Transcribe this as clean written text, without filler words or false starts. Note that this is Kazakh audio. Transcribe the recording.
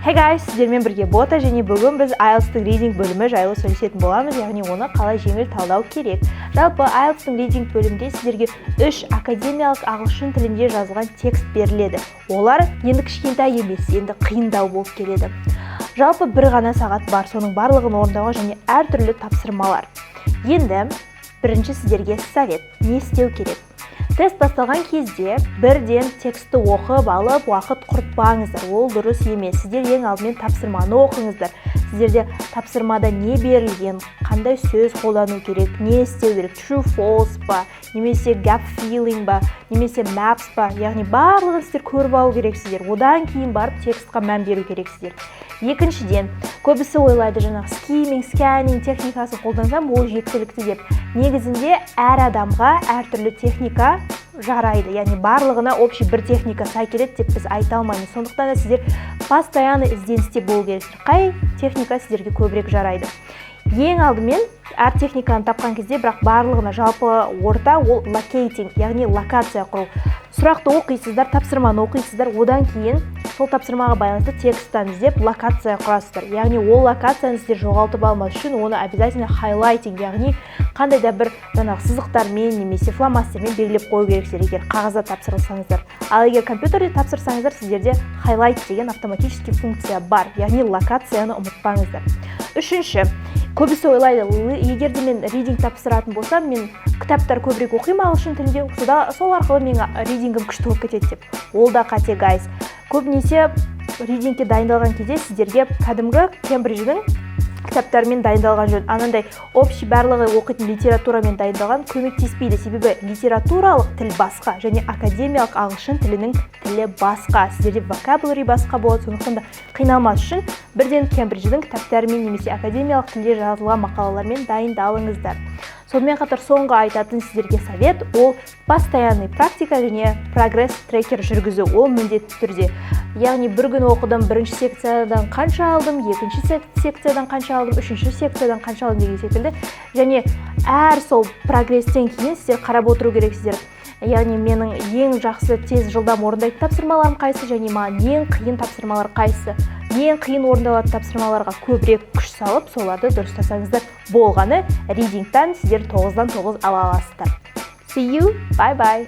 Hey guys, сіздермен бірге Бота және бүгін біз IELTS-тың reading бөлімі жайлы сөйлесетін боламыз, яғни оны қалай жеңіл талдау керек. Жалпы IELTS-тың reading бөлімінде сіздерге үш академиялық ағылшын тілінде жазылған текст беріледі. Олар енді кішкентай емес, енді қиындау болып келеді. Жалпы бір ғана сағат бар, соның барлығын орындауға және әртүрлі тапсырмалар. Енді бірінші сіздерге совет: не істеу керек? Тест басталған кезде бірден текстті оқып алып, уақыт құртпаңыздар, ол дұрыс емес. Сіздер ең алдымен тапсырманы оқыңыздар. Сіздерде тапсырмада не берілген, қандай сөз қолдану керек, не істеу керек, true false па немесе gap filling ба, немесе maps па, яғни барлығын сіздер көріп алу керексіздер. Одан кейін барып текстқа мән беру керексіздер. Екіншіден, көбісі ойлайды, жаңағы skimming, scanning техникасын қолдансам, ол жеткілікті деп. Негізінде әр адамға әртүрлі техника жарайды, яғни барлығына общий бір техника сай келеді деп біз айта алмаймыз. Сондықтан да сіздер постоянно ізденісте болу керексіздер, қай техника сіздерге көбірек жарайды. Ең алдымен әр техниканы тапқан кезде, бірақ барлығына жалпы орта ол locating, яғни локация құру. Сұрақты оқисыздар, тапсырманы оқисыздар, одан кейін сол тапсырмаға байланысты тексттан іздеп, локация құрасыздар. Яғни ол локацияны сіздер жоғалтып алмас үшін оны обязательно highlighting, яғни қандай да бір жаңағы сызықтармен немесе фломастермен белгілеп қою керексіздер, егер қағазда тапсырсаңыздар. Ал егер компьютерде тапсырсаңыздар, сіздерде highlight деген автоматический функция бар, яғни локацияны ұмытпаңыздар. Үшінші, көбісі ойлайды, егер де мен reading тапсыратын болсам, мен кітаптар көбірек оқимын ағылшын тілінде, сол арқылы менің reading ім күшті болып кетеді деп. Ол да қате, guys. Көбінесе reading ке дайындалған кезде сіздерге кәдімгі Кембридждің кітаптарымен дайындалған жөн. Анандай общий, барлығы оқитын литературамен дайындалған көмектеспейді, себебі литературалық тіл басқа және академиялық ағылшын тілінің тілі басқа, сіздерде vocabulary басқа болады. Сондықтан да қиналмас үшін бірден Кембридждің кітаптарымен немесе академиялық тілде жазылған мақалалармен дайындалыңыздар. Сонымен қатар соңғы айтатын сіздерге совет: ол постоянный практика және прогресс трекер жүргізу. Ол міндетті түрде, яғни бір күн оқыдым, бірінші секциядан қанша алдым, екінші секциядан қанша алдым, үшінші секциядан қанша алдым деген секілді. Және әр сол прогресстен кейін сіздер қарап отыру керексіздер, яғни менің ең жақсы, тез, жылдам орындайтын тапсырмаларым қайсы және маған ең қиын тапсырмалар қайсы. Ең қиын орындалатын тапсырмаларға көбірек күш салып, соларды дұрыстасаңыздар болғаны, reading тан сіздер 9-дан 9 ала аласыздар. See you, bye bye.